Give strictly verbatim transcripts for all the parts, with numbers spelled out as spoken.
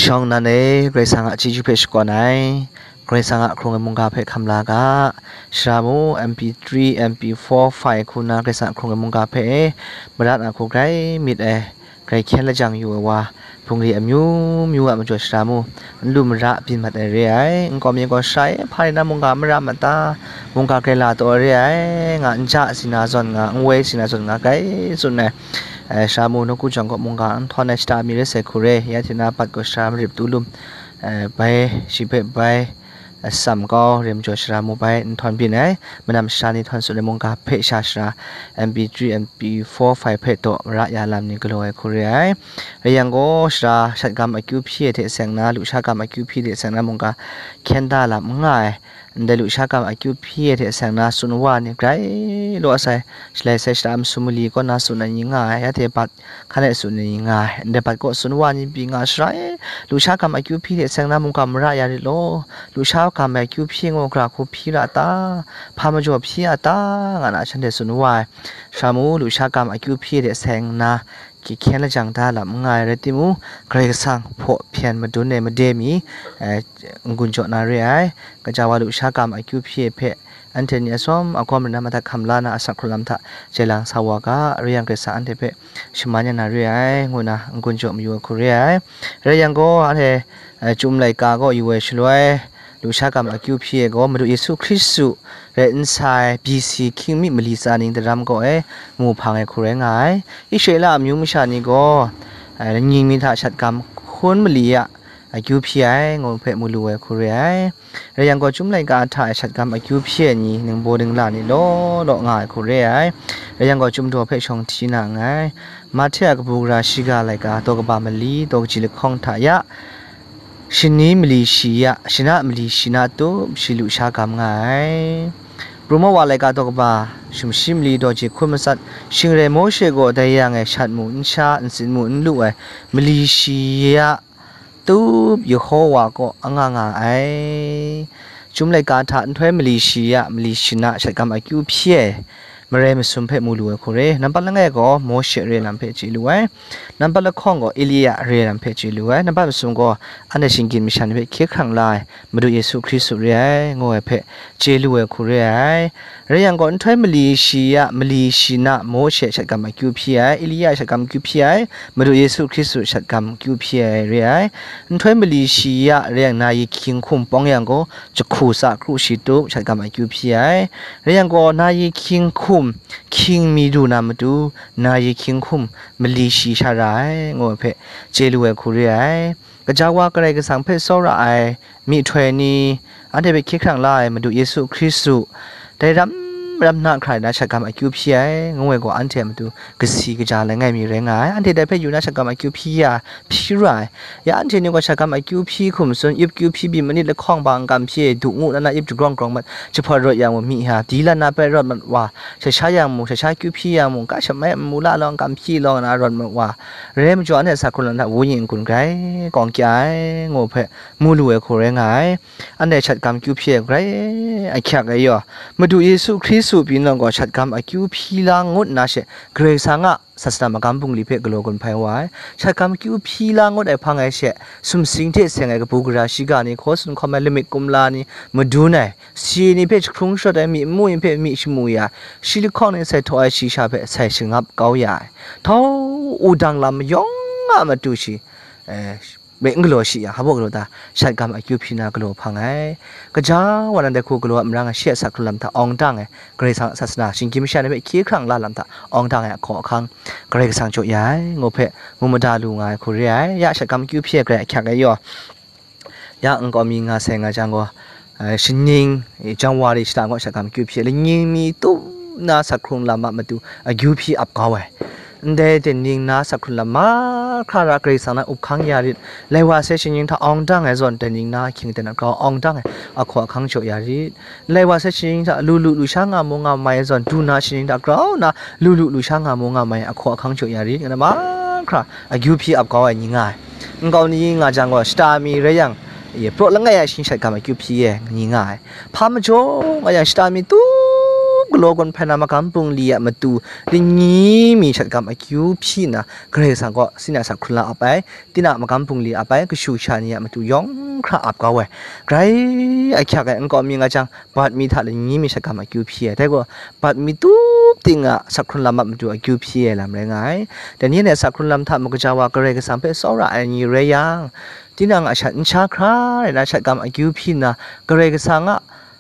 Shadawng nan e, Karai Kasang a chyeju hpe shakawn ai, Karai Kasang a hkrung ai mungga hpe hkam la ga. Shara mu, M P three, M P four, five hku nna Karai Kasang a hkrung ai mungga hpe mara na hku grai myit ai, grai hkyen lajang yu ai wa, bungli amyu myu a majaw shara mu, n lu mara byin mat ai re ai. Nkau mi gaw shara e hpa rai na mungga mara mat ta? Mungga grai la taw ai re ai, nga n ja si na zawn nga, n woi si na zawn nga, grai tsun ai. Ai, shara mu nawku jawng kaw mungga n htawn ai shata mi rai sai hku re, ya hte na bat gaw shara marip tu lum, ai, bai, shi hpe bai, ai, sam kau, rem jaw shara mu bai n htawn byin ai, manam shara ni htawn tsun ai mungga hpe sha shara, M P three, M P four, five hpe taw mara ya lam ni galaw ai hku re ai. Rai yang gaw, shara shat gam akyu hpyi ai hte seng na, lusha gam akyu hpyi hte seng na mungga hkyen da lam n nga ai. Ndai lusha gam akyu hpyi ai hte seng na tsun wa ni grai law sai, shalai sai shara masum mali kaw na tsun ai ni nga ai, ya hte bat hkan e tsun ai ni nga ai. Ndai bat kaw tsun wa ni pyi nga shara e, lusha gam akyu hpyi hte seng na mungga mara ya rit law, lusha gam akyu hpyi ngu gara hku hpyi ra ta? Hpa majaw hpyi a ta? Nga na shanhte tsun wa ai. Shara mu, lusha gam akyu hpyi hte seng na, hkyen lajang da lam n nga ai rai timung, Karai Kasang hpaw hpyen madun ai made mi, eh, n-gun jaw na re ai. Kaja wa lusha gam akyu hpyi ai hpe, anhte ni atsawm agawm rai na madat hkam la na asak hkrung lam hta jai lang sa wa ga, rai yang Karai Kasang anhte hpe shaman ya na re ai, ngu na n-gun jaw mayu ai hku re ai. Rai yang gaw, anhte, eh, Chyum laika kaw yu ai shaloi, lusha gam akyu hpyi ai gaw, Madu Yesu Hkristu rai n sai, B C hkying mi mali tsa ning daram kaw e mu hpang ai hku rai nga ai. Israela amyu masha ni gaw, eh, lanying mi hta shat gam hkun mali a akyu hpyi ai, ngu hpe mu lu ai hku re ai. Rai yang gaw, Chyum laika hta e shat gam akyu hpyi ai ni, ningbaw ningla ni law law nga ai hku re ai. Rai yang gaw, Chyum daw hpe shawng hti na nngai. Mahte a kabu gara shiga laika, daw kaba mali, daw kaji lahkawng hta ya, shani mali shi ya, shana mali shi na tup shi lusha gam nga ai. Pru Mawa laika daw kaba, sumshi mali daw ji hkun matsat, shing rai Mawshe gaw dai yang e shat mu n sha, ntsin mu n lu ai, mali shi ya tup Yehowa kaw anga nga ai. Chyum laika hta nhtoi mali shi ya, mali shi na shat gam akyu hpyi ai, marai masum hpe mu lu ai hku re. Nampat langai gaw Mawshe re lam hpe chye lu ai. Nampat lahkawng gaw Elia re lam hpe chye lu ai. Nampat masum gaw anhte shinggyim masha ni hpe hkye hkrang la ai, Madu Yesu Hkristu re ai, ngu ai hpe chye lu ai hku re ai. Rai yang gaw, nhtoi mali shi ya, mali shi na Mawshe shat gam akyu hpyi ai, Elia shat gam akyu hpyi ai, Madu Yesu Hkristu shat gam akyu hpyi ai re ai. Nhtoi mali shi ya rai yang, na yi hkying hkum pawng yang gaw, jahku tsa kru shi tup shat gam akyu hpyi ai. Rai yang gaw, na yi hkying hkum hkying mi du na matu, na yi hkying hkum mali shi sha ra ai, ngu ai hpe chye lu ai hku re ai. Kaja wa Karai Kasang hpe tsawra ai myihtoi ni, anhte hpe hkye hkrang la ai Madu Yesu Hkristu, dai ram ram na hkra na shat gam akyu hpyi ai, ngu ai gaw, anhte a matu kasi kaja langai mi rai nga ai. Anhte dai hpe yu na shat gam akyu hpyi ya, hpyi ra ai. Ya anhte ni gaw shat gam akyu hpyi hkum tsun, ip kyu hpyi byin manit lahkawng ba n kam hpyi, du ngu na na ip jagrawng grawng mat, jahpawt rawt yang mung myi ha, di lan na prat rawt mat wa, sha sha yang mung, sha sha kyu hpyi yang mung, ka shamai n mu la law, n kam hpyi law, nga na rawt mat wa, rai majaw, anhte a sa hkrung lam hta wenyi n-gun grai kawng kya ai, ngu hpe mu lu ai hku rai nga ai. Anhte shat gam akyu hpyi ai grai ahkyak ai yaw, Madu Yesu Hkristu pyi nawng gaw shat gam akyu hpyi la ngut nna she, Karai Kasang a sasana magam bungli hpe galaw gun hpai wa ai. Shat gam akyu hpyi la ngut ai hpang ai she, sumsing hte seng ai kabu gara shiga ni, hkaw tsun hkawm ai lamik kumla ni, madun ai, si ni hpe jahkrung sharawt ai, myi nmu ni hpe myi shamu ya, shi lahkawng ni sai htaw ai shi sha hpe sai shangap kau ya ai. Htau wudang lam mayawng a matu shi, eh, bai n galaw shi yang, hpa galaw ta, shat gam akyu hpyi na galaw hpang ai. Kaja wa nan dai hku galaw a marang ai, shi a sa hkrung lam hta awng dang ai, Karai Kasang a sasana shinggyim masha ni hpe hkye hkrang la lam hta awng dang ai ahkaw ahkang, Karai Kasang jaw ya ai, ngu hpe mu mada lu nga ai hku re ai. Ya shat gam akyu hpyi ai grai ahkyak ai yaw, ya nkau mi nga sai nga jang gaw, eh, shaning, eh, Janwari shata gaw shat gam akyu hpyi ai, lanying mi tup na sa hkrung lam a matu akyu hpyi ap kau ai. Ndai tingning na sa hkrung lam mahkra ra Karai Kasang nan up hkang ya rit. Lai wa sai shaning hta awng dang ai zawn, tingning na hkying ten a grau awng dang ai ahkaw ahkang jaw ya rit. Lai wa sai shaning hta lu lu lusha nga mu nga mai ai zawn, du na shaning hta grau na lu lu lusha nga mu nga mai ai ahkaw ahkang jaw ya rit, nga na mahkra akyu hpyi ap kau ai ni nga ai. Nkau ni nga jang gaw, shata mi rai yang, ye, praw langai a shaning shat gam akyu hpyi ai ni nga ai. Hpa majaw nga yang, shata mi tup galaw gun hpai na magam bungli a matu, lingyi mi shat gam akyu hpyi nna, Karai Kasang kaw sina sa hkrun la ap ai, tinang a magam bungli ap ai, kashu kasha ni a matu yawng hkra ap kau ai. Grai ahkyak ai nkau mi nga jang, bat mi hta lingyi mi shat gam akyu hpyi ai. Dai gaw, bat mi tup ting a sa hkrun lam a matu akyu hpyi ai lam rai nga ai. Dai ni anhte sa hkrun lam hta makaja wa Karai Kasang hpe tsawra ai ni rai yang, tinang a shat n sha hkra rai na shat gam akyu hpyi nna, Karai Kasang a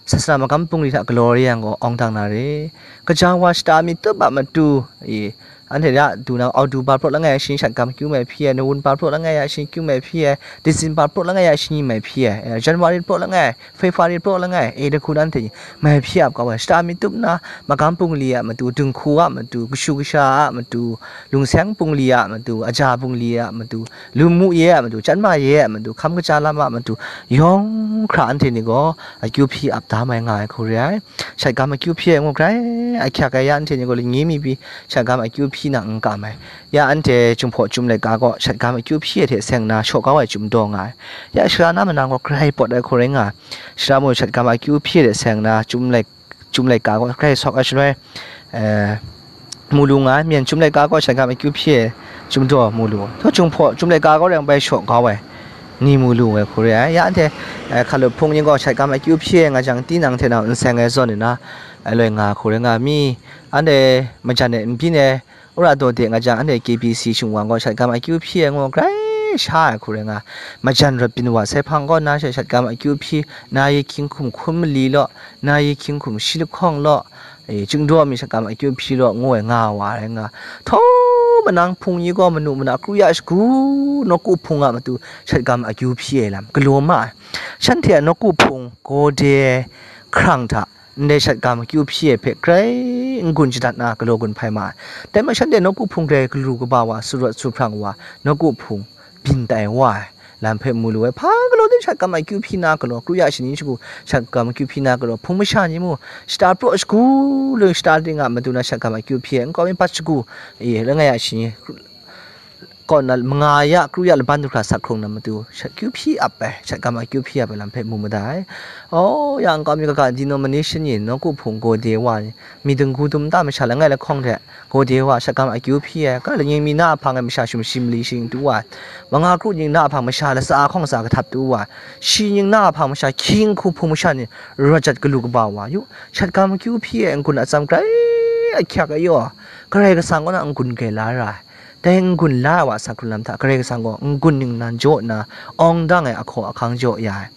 sasana magam bungli hta galaw re yang gaw, awng dang na re. Kaja wa shata mi tup a matu, i, anhte ya du na, October praw langai ya shi ni shat gam akyu mai hpyi ai, November praw langai ya shi ni akyu mai hpyi ai, December praw langai ya shi ni mai hpyi ai, eh, January praw langai, February praw langai, e, dai hku na anhte ni mai hpyi ap kau ai. Shata mi tup nna, magam bungli a matu, dinghku a matu, kashu kasha a matu, lungseng bungli a matu, aja bungli a matu, lum mu ye a matu, chyam ma ye a matu, hkam kaja lam a matu, yawng hkra anhte ni gaw akyu hpyi ap da mai nga ai hku re ai. Shat gam akyu hpyi ai ngu grai ahkyak ai, ya anhte ni gaw lingyi mi pyi shat gam akyu hpyi na n kam ai. Ya anhte Jinghpaw Chyum laika gaw shat gam akyu hpyi ai hte seng nna shaw kau ai chyum daw nga ai. Ya shara na manang gaw grai pawt ai hku rai nga ai. Shara mung shat gam akyu hpyi ai hte seng nna Chyum lai, Chyum laika gaw grai sawk ai shaloi, eh, mu lu nga ai. Myen Chyum laika gaw shat gam akyu hpyi ai chyum daw mu lu. Thaw Jinghpaw Chyum laika gaw rai bai shaw kau ai ni mu lu ai hku re ai. Ya anhte, eh, hkalup hpung ni gaw shat gam akyu hpyi ai nga jang, tinang hte nau n seng ai zawn nna, eh, loi nga ai hku rai nga ai. Mi anhte majan e n byin ai, wora daw de nga jang, anhte K B C shingwang gaw shat gam akyu hpyi ai ngu grai sha ai hku rai nga ai. Majan rawt byin wa sai hpang gaw na she shat gam akyu hpyi, na yi hkying hkum hkum mali law, na yi hkying hkum shi lahkawng law, e, chyum daw mi shat gam akyu hpyi law ngu ai nga wa rai nga. Htaw manang hpung ni gaw manu mana kru ya shagu nawku hpung a matu shat gam akyu hpyi ai lam galaw ma ai. Shanhte a nawku hpung gaw de ai hkrang hta ndai shat gam akyu hpyi ai hpe grai n-gun shadat na galaw gun hpai ma ai. Dai majaw shanhte nawku hpung grai galu kaba wa, surawt suhprang wa, nawku hpung byin tai wa ai lam hpe mu lu ai. Hpa galaw din shat gam akyu hpyi na galaw, kru ya shani shagu shat gam akyu hpyi na galaw, hpung masha ni mu, shata praw shagu lung shata ting a matu na shat gam akyu hpyi ai, nkau mi bat shagu, e, langai ya shani kaw na manga ya, kru ya laban du hkra sak hkrung na matu, shat kyu hpyi ap ai, shat gam akyu hpyi ap ai lam hpe mu mada ai. Aw, ya nkau mi kaga denomination ni, nawku hpung gaw de wa ni, mi dinggu dum nta masha langai lahkawng hte, gaw de wa, shat gam akyu hpyi ai, ga lanying mi na a hpang e masha sumshi mali shayin tu wa, manga kru ning na a hpang masha latsa hkawng latsa kahtap tu wa, shi ning na a hpang masha hkying hku hpung masha ni rawt jat galu kaba wa yu, shat gam akyu hpyi ai n-gun atsam grai ahkyak ai yaw, Karai Kasang kaw na n-gun grai la ra ai. Dai n-gun la ai wa a sa hkrun lam hta Karai Kasang gaw n-gun ningnan jaw nna awng dang ai ahkaw ahkang jaw ya ai.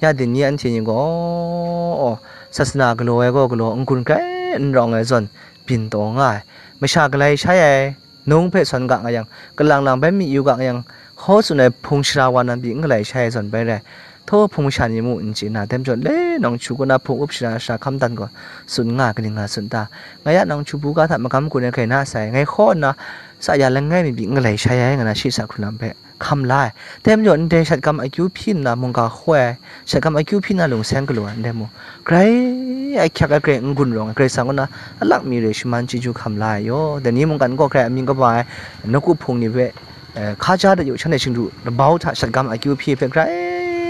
Ya dai ni anhte ni gaw, sasana galaw ai gaw galaw, n-gun grai n rawng ai zawn byin taw nga ai. Masha galai shai ai, nung hpe sawn ga nga yang, kalang lang bai mi yu ga nga yang, hkaw tsun ai hpung shara wa nan pyi n galai shai ai zawn bai rai. Htaw hpung masha ni mu n chye na, dai majaw le nawng hku kaw na hpung up shara shara hkam dan gaw tsun nga, kaning nga tsun ta? Ngai a nawng hku buga hta magam gun ai hkrai na sai, ngai hkaw nna sa ya langai mi pyi n galai shai ai, nga na shi sa hkrun lam hpe hkam la ai. Dai majaw ndai shat gam akyu hpyi nna mungga hkoi ai, shat gam akyu hpyi nna lungseng galaw ai ndai mung, grai ahkyak ai, grai n-gun rawng ai, Karai Kasang kaw na alak mi re shaman chyeju hkam la ai yaw. Dai ni mungkan gaw grai amying kaba ai nawku hpung ni hpe, eh, hkaja dat yu, shanhte shingdu labau hta shat gam akyu hpyi hpe grai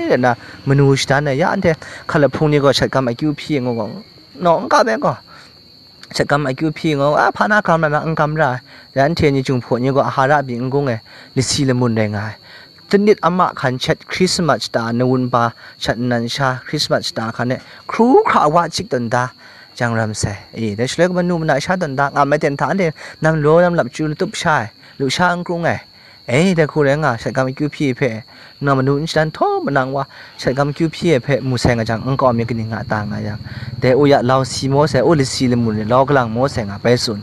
rai nna manu shadan ai. Ya anhte hkalup hpung ni gaw shat gam akyu hpyi ai ngu gaw, naw n kam ai gaw, shat gam akyu hpyi ngu, a, hpa na gam ra na, n gam ra ai. Ya anhte ni Jinghpaw ni gaw Ahara byin n gung ai, lasi lamun rai nga ai. Tenit ama hkan shat Hkrismat shata, Nawunba shat nnan sha Hkrismat shata hkan e hkru hkra wa chik tawn da jang ram sai. E, dai shaloi gaw manu mana sha tawn da, ngam ai ten hta anhte nam law nam lap chyu latup sha ai, lusha n krung ai. E, dai hku rai nga, shat gam akyu hpyi hpe, nang manu n shadan htaw manang wa, shat gam akyu hpyi ai hpe mu sai nga jang, nkau mi kaning nga ta nga yang, dai u ya lau si maw sai, u lasi lamun ni lau kalang maw sai nga bai tsun.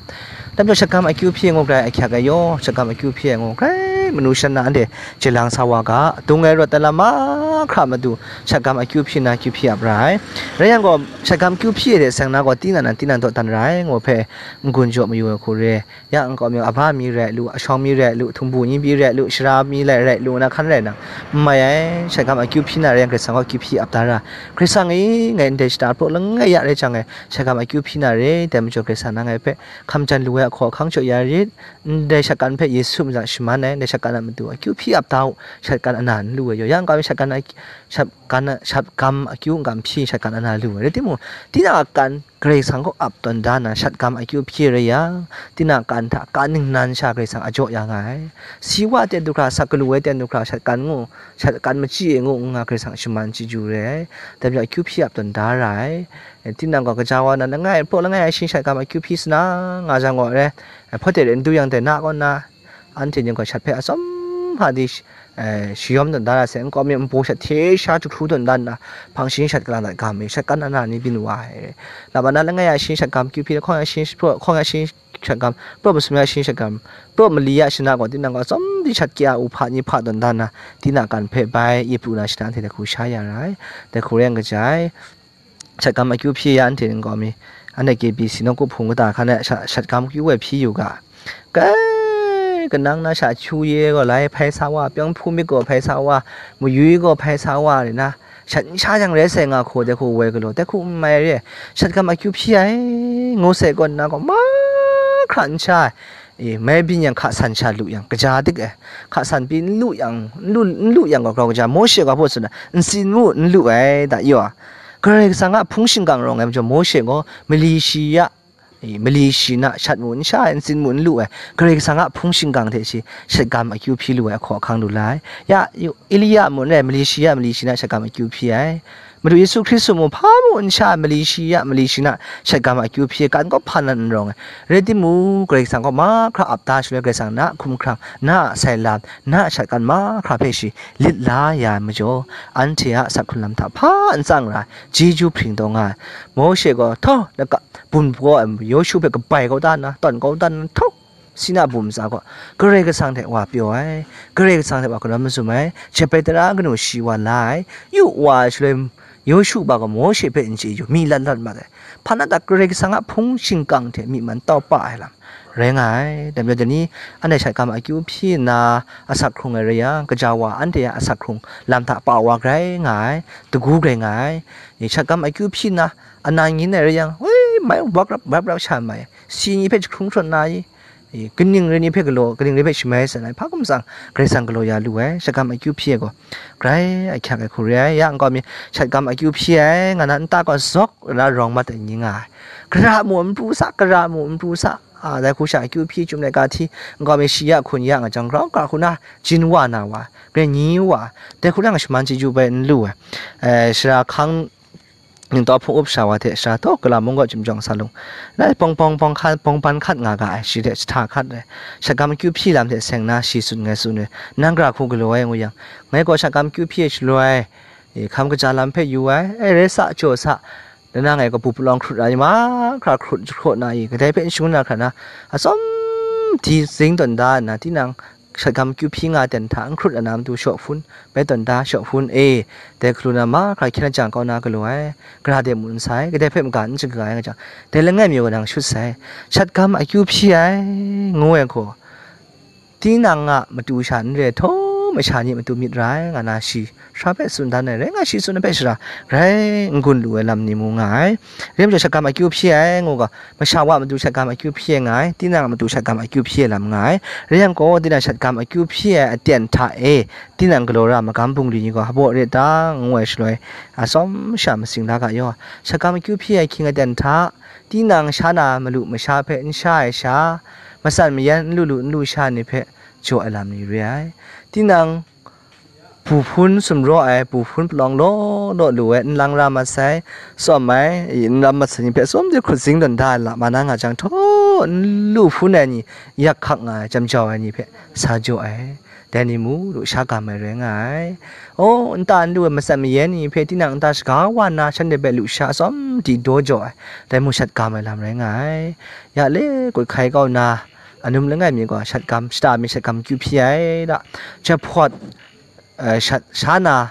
Dai majaw shat gam akyu hpyi ai ngu grai ahkyak ai yaw, shat gam akyu hpyi ai ngu grai manu shan na anhte chye lang sa wa ga, dung ai rawt ai lam mahkra matu shat gam akyu hpyi na akyu hpyi ap ra ai. Rai yang gaw, shat gam akyu hpyi ai hte seng na gaw, tinang nan tinang dawdan ra ai ngu hpe n-gun jaw mayu ai hku re. Ya nkau mi, aba mi rai lu, ashawng mi rai lu, htumbu ni pyi rai lu, shara mi lai rai lu, na hkan rai nang, n mai ai. Shat gam akyu hpyi na rai yang, Karai Kasang gaw akyu hpyi ap da ra. Karai Kasang e, ngai ndai shata praw langai ya rai jang e, shat gam akyu hpyi na re, dai majaw Karai Kasang nang ngai hpe hkam jan lu ai ahkaw ahkang jaw ya rit, ndai shat gam hpe Yesu mying hta shaman ai, ndai Shat kan a matu akyu hpyi ap da u, shat kan ana n lu ai yaw, yang kau mi shat kan a, shat kan a, shat gam akyu n gam hpyi shat kan ana lu ai. Rai timung, tinang a kan Karai Kasang kaw ap tawn da na shat gam akyu hpyi rai yang, tinang a kan hta kan ningnan sha Karai Kasang a jaw ya nga ai. Si wa ten du hkra, sak galu ai ten du hkra, shat kan ngu, shat kan machyi e ngu nga Karai Kasang shaman chyeju rai ai. Dai majaw akyu hpyi ap tawn da ra ai. E, tinang gaw kaja wa na langai, praw langai a shi shat gam akyu hpyi sa na nga jang gaw re, e, hpawt de re n du yang dai na kaw na, anhte ning gaw shat hpe atsawm hpa di sh-, e, shayawm tawn da ra se, n kawm mi npu shat hte sha jahkru tawn da nna, hpang shi shat kalang dat ga mi, shat kan ana ni byin wa ai. Lap ana langai a shi shat gam akyu hpyi, hkawng a shi praw, hkawng a shi shat gam, praw masum ya shi shat gam, praw mali ya shana gaw tinang gaw atsawm di shat kya u hpa ni hpa tawn da nna, tinang a kan hpe bai yi pru na shana anhte dai hku sha ya ra ai, dai hku rai yang kaja ai. Shat gam akyu hpyi ya anhte ning gaw mi, anhte K B C nawku hpung kata hkan e sha-, shat gam akyu e hpyi yu ga. Kai, kanang na sha hkyu ye gaw lai hpai sa wa, pyawng hpu myit gaw hpai sa wa, mayui gaw hpai sa wa, re na, shat n sha jang rai sai nga hku, dai hku woi galaw, dai hku n mai re, shat gam akyu hpyi ai, ngu sai gaw nna gaw mahkra n sha ai. E, mai byin yang hka san sha lu yang, kaja dik ai. Hka san pyi n lu yang, n lu, n lu yang gaw grau kaja, Mawshe gaw hpaw tsun ai, ntsin mu n lu ai, da yaw. Karai Kasang a hpung shingkang rawng ai majaw, Mawshe gaw mali shi ya, e, mali shi na shat mu n sha ai, ntsin mu n lu ai, Karai Kasang a hpung shingkang hte shi shat gam akyu hpyi lu ai ahkaw ahkang lu la ai. Ya, yu, Elia mun rai, mali shi ya, mali shi na shat gam akyu hpyi ai. Madu Yesu Hkristu mu hpa mu n sha ai, mali shi ya, mali shi na shat gam akyu hpyi ai, kan gaw hpa nan n rawng ai. Rai timung, Karai Kasang gaw mahkra ap da shaloi, Karai Kasang na hkumhkrang, na a sai lam, na a shat kan mahkra hpe shi lit la ya ai majaw, anhte a sak hkrun lam hta hpa n tsang ra ai, chyeju hpring taw nga ai. Mawshe gaw, htawng, laka, bum gaw ai, Yawshu hpe kabai kau da nna, tawn kau da nna, htawng, Sina bum ntsa gaw, Karai Kasang hte wa pyaw ai, Karai Kasang hte wa kanau mazum ai, jep ai tara kanu shi wa la ai, yu wa ai shaloi, Yawshu ba gaw Mawshe hpe n chye yu, mi lat lat mat ai. Hpa na ta Karai Kasang a hpung shingkang hte myi man tau pa ai lam rai nga ai. Dai majaw dai ni, anhte shat gam akyu hpyi nna asak hkrung ai rai yang, gaja wa anhte a asak hkrung lam hta pa wa grai nga ai, dagu grai nga ai. E, shat gam akyu hpyi nna, ana ngyin ai rai yang, woi, mai wap rap, wap rap sha mai, si ni hpe jahkrung htawn na i, e, kaning rai ni hpe galaw, kaning rai hpe shamai san ai, hpa hkum tsang, Karai Kasang galaw ya lu ai, shat gam akyu hpyi ai gaw, grai ahkyak ai hku re ai, ya nkau mi, shat gam akyu hpyi ai, nga na nta gaw zawk na rawng mat ai ni nga ai, kara mu n pru sa, kara mu n pru sa, a, dai hku sha akyu hpyi chyum laika hti, nkau mi shi ya hkun ya nga jang, grau ga hku na, jin wa na wa, grai nyi wa, dai hku na nga shaman chyeju bai n lu ai, e, sara hkang, ningtawp hpung up sha wa hte sara taw, kala mung gaw chyum jawng sa lung, lai pawng pawng pawng hkan, pawng ban hkat nga ga ai, shi hte jahta hkat ai, shat gam akyu hpyi lam hte seng na, shi tsun ngai tsun ai, nang gara hku galaw ai ngu yang, ngai gaw shat gam akyu hpyi ai shaloi, e, hkam kaja lam hpe yu ai, e, rai sa, jaw sa, lanang ngai gaw bu palawng hkrut ai, mahkra hkrut jahkraw na i, kadai hpe n shangun na hkra na, atsawm di zing tawn da nna, tinang, shat gam akyu hpyi nga ten hta n hkrut ai na matu shaw hpun, bai tawn da shaw hpun e, dai hkalu na mahkra hkyen ajang kau na galaw ai, gara de mu n sai, kadai hpe maga n chyaga ai nga jang, dai langai mi gaw nang shut sai, shat gam akyu hpyi ai, ngu ai hku, tinang a matu sha n re ai htaw, masha ni matu myit ra ai, nga na shi sara hpe tsun dan ai, rai nga shi tsun ai hpe sara, grai n gun lu ai lam ni mu nga ai. Rai majaw, shat gam akyu hpyi ai ngu ga, masha wa matu shat gam akyu hpyi ai nga ai, tinang a matu shat gam akyu hpyi ai lam nga ai. Rai yang gaw, tinang shat gam akyu hpyi ai aten hta e, tinang galaw ra magam bungli ni gaw hpaw re ta, ngu ai shaloi, atsawm sha masing la ga yaw, shat gam akyu hpyi ai ahkying aten hta, tinang sha na malu masha hpe n sha ai sha, matsan mayan n lu lu n lu sha ni hpe jaw ai lam ni re ai. Tinang bu hpun sumraw ai, bu hpun palawng law law lu ai, n lang ra mat sai, tsawm ai, i, n ram mat sai ni hpe tsawm de hkrut zing tawn da ai lam ma na nga jang, htaw n lu hpun ai ni, yak hkak nga ai, jam jau ai ni hpe sa jaw ai, dai ni mu lu sha gam ai rai nga ai. Aw, nta n lu ai matsan mayan ni hpe tinang nta shaga wa nna, shanhte hpe lu sha atsawm di daw jaw ai, dai mu shat gam ai lam rai nga ai. Ya le, kut hkai kau na, anum langai mi gaw shat gam, shata mi shat gam akyu hpyi ai da, jahpawt, eh, shat, sha na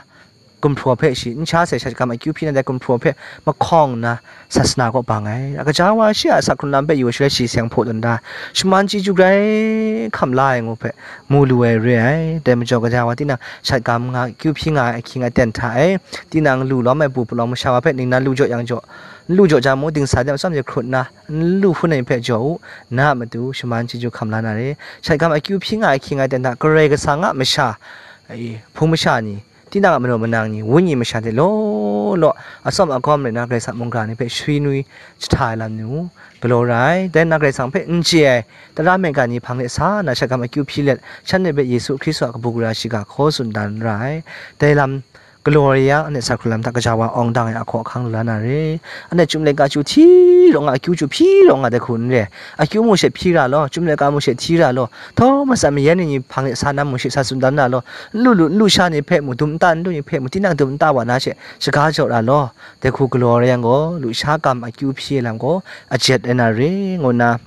gumhpraw hpe shi n sha sai, shat gam akyu hpyi na dai gumhpraw hpe mahkawng nna sasana kaw bang ai. A kaja wa shi a asak hkrun lam hpe yu shaloi shi seng hpaw tawn da, shaman chyeju grai hkam la ai ngu hpe mu lu ai re ai. Dai majaw, kaja wa tinang shat gam nga akyu hpyi nga ai ahkying aten hta e, tinang lu lawm ai bu palawng masha wa hpe ningnan lu jaw yang jaw, N lu jaw jang mung, dingsa de atsawm jahkrut nna, n lu hpun ai ni hpe jaw u, na a matu shaman chyeju hkam la na re. Shat gam akyu hpyi nga ai hkying aten hta Karai Kasang a masha, e, hpung masha ni, tinang a manaw manang ni, wenyi masha hte law law, atsawm agawm rai nna, Karai Kasang mungga ni hpe shwi nwi jahta ai lam nu, galaw ra ai. Dai nna Karai Kasang hpe n chye ai tara mungga ni hpang de sa nna, shat gam akyu hpyi let, shanhte hpe Yesu Hkristu a kabu gara shiga hkaw tsun dan ra ai. Dai lam galaw re yang, anhte sa hkrung lam hta kaja wa awng dang ai ahkaw ahkang lu la na re. Anhte chyum laika chyu hti rawng nga, akyu chyu hpyi rawng nga, dai hku n re. Akyu mu she hpyi ra law, chyum laika mu she hti ra law, htawng matsan mayan ni hpang de sa nam mu she sa tsun dan ra law, n lu lu, n lu sha ni hpe mu, dum nta n lu ni hpe mu, tinang dum nta wa na she shaga jaw ra law, dai hku galaw re yang gaw, lusha gam akyu hpyi ai lam gaw ajet rai na re, ngu nna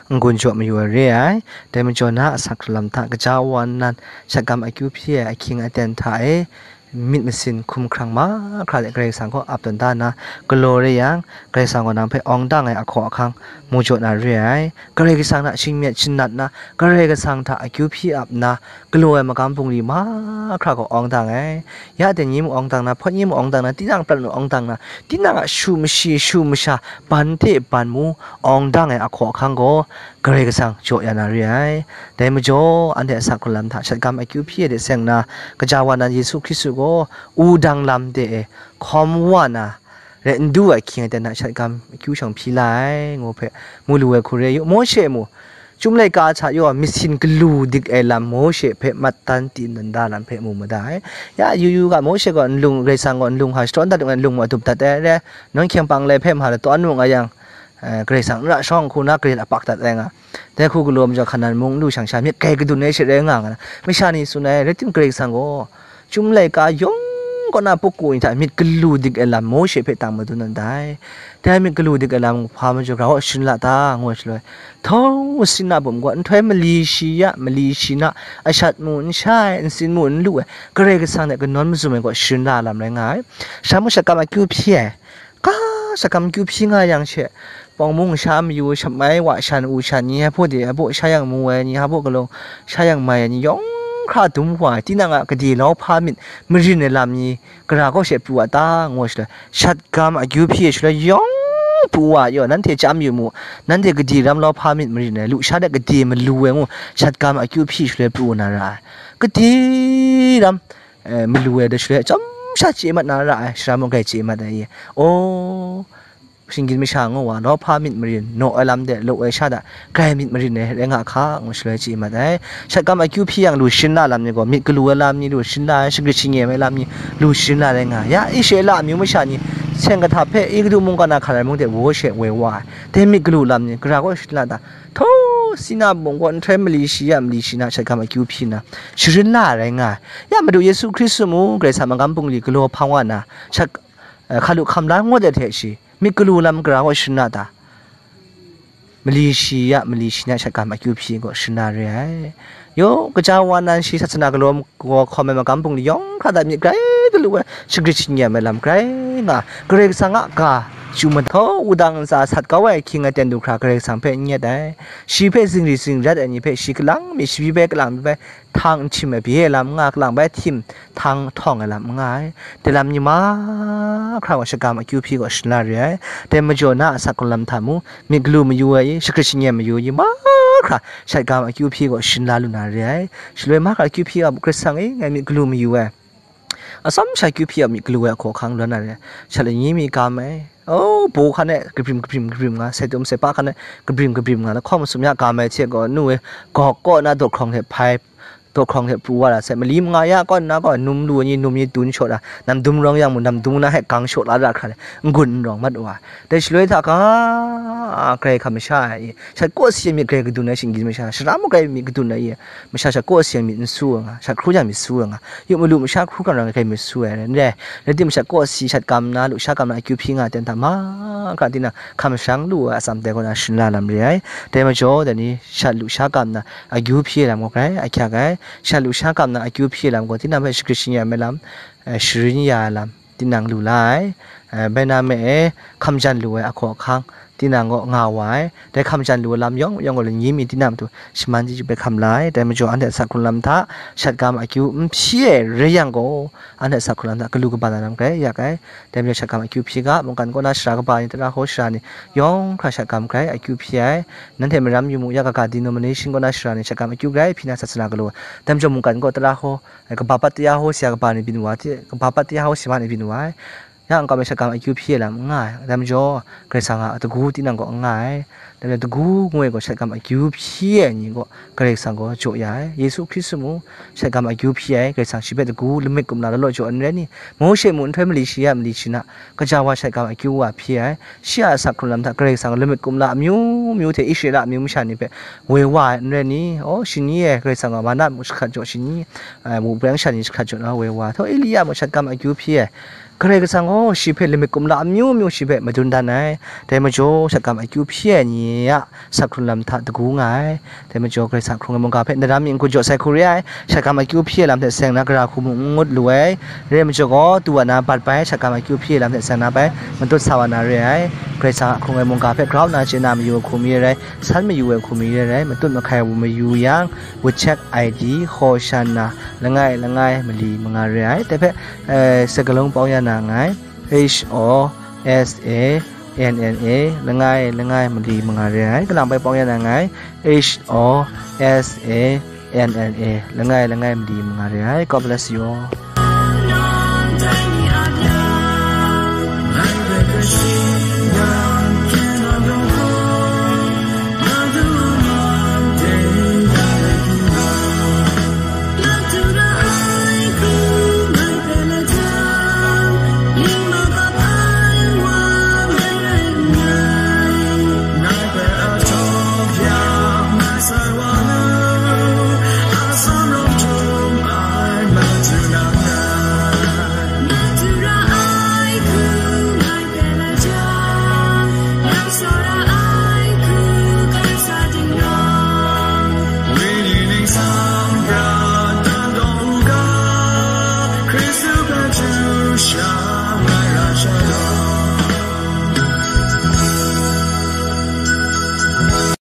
n-gun jaw mayu ai re ai. Dai majaw na a sa hkrung lam hta kaja wa nnan, shat gam akyu hpyi ai ahkying aten hta e myit masin hkum hkrang mahkra de Karai Kasang kaw ap tawn da nna, galaw re yang, Karai Kasang gaw nang hpe awng dang ai ahkaw ahkang mu jaw na re ai. Karai Kasang hta shingmyit shingnat nna, Karai Kasang hta akyu hpyi ap nna, galaw ai magam bungli mahkra gaw awng dang ai. Ya dai ni mung awng dang na, hpawt ni mung awng dang na, tinang prat mung awng dang na, tinang a shu mashi, shu masha, ban hte ban mu awng dang ai ahkaw ahkang gaw Karai Kasang jaw ya na re ai. Dai majaw, anhte a sa hkrung lam hta shat gam akyu hpyi ai de seng nna, kaja wa nan Yesu Hkristu gaw wudang lam de e hkawm wa na, re n du ai hkying aten hta shat gam akyu shawng hpyi la ai, ngu hpe mu lu ai hku re yu. Mawshe mu, Chyum laika hta yaw myit sin galu dik ai lam Mawshe hpe mattan tin dan da lam hpe mu mada ai. Ya, yu yu ga, Mawshe gaw nlung, Karai Kasang gaw nlung hka sharawng dat ai nlung mu adup dat ai re, nawn hkying pang lai hpe ma latawn mu nga yang, eh, Karai Kasang n ra shawng hku na grit apak dat ai nga. Dai hku galaw majaw, Hkanan mung n lu shang sha myit grai gadun ai she rai nga nga na, masha ni tsun ai, rai tim Karai Kasang gaw, Chyum laika yawng kaw na puku ni hta myit galu dik ai lam Mawshe hpe tang madun dan dai. Dai myit galu dik ai lam hpa majaw, grau a sharin la ta, ngu ai shaloi, htawng Sina bum gaw nhtoi mali shi ya, mali shi na, ashat mu n sha ai, ntsin mu n lu ai, Karai Kasang hte kanawn mazum ai gaw sharin la lam rai nga ai. Sha mung shat gam akyu hpyi ai, ga shat gam akyu hpyi nga yang she, pawng mung sha mayu, shamai wa shan, u shan, ni ai hpaw de ai hpaw sha yang mu ai, ni ai hpaw galawng sha yang mai ai ni yawng hkra dum wa ai, tinang a gade lau hpa myit marin ai lam ni gara kaw she pru a ta, ngu ai shaloi, shat gam akyu hpyi ai shaloi yawng pru wa ai, yaw, nanhte chyam yu mu, nanhte gade ram lau hpa myit marin ai, lusha de gade malu ai ngu, shat gam akyu hpyi shaloi pru na ra ai. Gade ram, eh, malu ai da shaloi, chyawm sha chye mat na ra ai, shara mung grai chye mat ai, aw, shinggyim masha ngu wa, lawhpa myit marin, naw ai lam de, law ai sha da, grai myit marin ai, rai nga hka, ngu shaloi chye mat ai. Shat gam akyu hpyi yang lu sharin la lam ni gaw, myit galu ai lam ni lu sharin la ai, shagrit shingye ai lam ni lu sharin la rai nga ai. Ya, Israela amyu masha ni, seng kahta hpe, Egutu mungga na hkra ai mung de, Mawshe woi wa ai. Dai myit galu lam ni, gara kaw sharin la ta, htawng Sina bum gaw nhtoi mali shi ya, mali shi na, shat gam akyu hpyi na, sharin la ai rai nga ai. Ya, Madu Yesu Hkristu mung, Karai Kasang magam bungli galaw hpang wa na, shat, eh, hkalu hkam la ngut ai hte shi, myit galu lam gara kaw sharin la ta? Mali shi ya, mali shi na, shat gam akyu hpyi gaw sharin la re ai. Yaw, kaja wa nan shi sasana galaw gaw hkawm ai magam bungli yawng hkra hta myit grai galu ai, shagrit shingye ai lam grai nga, Karai Kasang a ga chyu mahtaw, wudang ntsa sat kau ai hkying aten du hkra Karai Kasang hpe n yet ai. Shi hpe zingri zingrat ai ni hpe shi kalang mi, shabi bai kalang mi bai, htang nhtim ai bye ai lam nga, kalang bai htim htang htawng ai lam n nga ai. Dai lam ni mahkra gaw shat gam akyu hpyi gaw sharin la re ai. Dai majaw na a sa hkrung lam hta mu, myit galu mayu ai, shagrit shingye mayu ai, mahkra shat gam akyu hpyi gaw sharin la lu na re ai. Shaloi mahkra akyu hpyi a, Karai Kasang e, ngai myit galu mayu ai. Atsawm sha akyu hpyi a, myit galu ai ahkaw ahkang lu na re ai. Shat lani mi gam ai. O, baw hkan e kabrim kabrim kabrim nga, sai tum sai pa hkan e kabrim kabrim nga, lahkawng masum ya gam ai hte gaw, nu e, gawk kaw na dawhkrawng hte hpai, dawhkrawng hte pru wa ra sai, mali manga ya kaw nna gaw, num lu ni, num ni dun shaw ra, namdum rawng yang mung, namdum na hte gang shaw la ra hkra, n-gun n rawng mat wa ai. Dai shaloi hta ga, grai hkam masha ai, shat kaw si ai myit grai gadun ai shinggyim masha, shara mung grai myit gadun ai, masha shat kaw si ai myit n su ai nga, shat hkru yang myit su ai nga, yu malu masha hkru hkam rai grai myit su ai, n rai, rai timung, shat kaw si, shat gam na, lusha gam na akyu hpyi nga ai ten hta mahkra tinang hkam sharang lu ai atsam dai kaw na sharin la lam re ai. Dai majaw, dai ni shat lusha gam na akyu hpyi ai lam gaw grai ahkyak ai. Shat lusha gam na akyu hpyi ai lam gaw, tinang hpe shagrit shingye ai lam, eh, sharin ya ai lam, tinang lu la ai. Eh, bai na me e, hkam jan lu ai ahkaw ahkang, tinang gaw nga wa ai. Dai hkam jan lu ai lam yawng yawng gaw, lani mi tinang matu shaman chyeju hpe hkam la ai. Dai majaw, anhte a sak hkrung lam hta shat gam akyu n hpyi ai rai yang gaw, anhte a sak hkrung lam hta galu kaba na lam grai yak ai. Dai majaw, shat gam akyu hpyi ga, mungkan kaw na sara kaba ni, tara hkaw sara ni, yawng hkra shat gam grai akyu hpyi ai. Nanhte maram yu mu, ya kaga denomination kaw na sara ni shat gam akyu grai hpyi na sasana galaw ai. Dai majaw, mungkan kaw tara hkaw, eh, kaba pat taya hkaw sara kaba ni byin wa ai, kaba pat taya hkaw sara ni byin wa ai. Ya nkau mi shat gam akyu hpyi ai lam n nga ai. Dai majaw, Karai Kasang a dagu tinang gaw n nga ai. Dai majaw, dagu ngu ai gaw shat gam akyu hpyi ai ni gaw Karai Kasang gaw jaw ya ai. Yesu Hkristu mu shat gam akyu hpyi ai, Karai Kasang shi hpe dagu lamik kumla law law jaw ai n rai ni? Mawshe mu nhtoi mali shi ya mali shi na, kaja wa shat gam akyu wa hpyi ai. Shi a asak hkrung lam hta Karai Kasang lamik kumla amyu myu hte Israela amyu masha ni hpe woi wa ai n rai ni? Aw, shani e Karai Kasang a mana muk jahkrat jaw, shani, eh, wu preng sha ni jahkrat jaw na woi wa ai. Htaw Elia muk shat gam akyu hpyi ai. Karai Kasang gaw shi hpe lamik kumla amyu myu shi hpe madun dan ai. Dai majaw, shat gam akyu hpyi ai ni a sak hkrung lam hta dagu nga ai. Dai majaw, Karai Kasang hkrung ai mungga hpe na ram mi n-gun jaw sai hku re ai. Shat gam akyu hpyi ai lam hte seng na gara hku mung n ngut lu ai. Re ai majaw gaw, tu wa na bat bai, shat gam akyu hpyi ai lam hte seng na bai, matut sa wa na re ai. Karai Kasang a hkrung ai mungga hpe grau nna chye na mayu ai hku mi re ai, san mayu ai hku mi re ai, matut mahkai wa mayu yang, WeChat I D, Hosanna, langai langai mali manga re ai. Dai hpe, eh, sakalung pawng ya na nngai. H O S A N N A, langai langai mali manga re ai. Kalang bai pawng ya na nngai. H O S A N N A, langai langai mali manga re ai. God bless you all.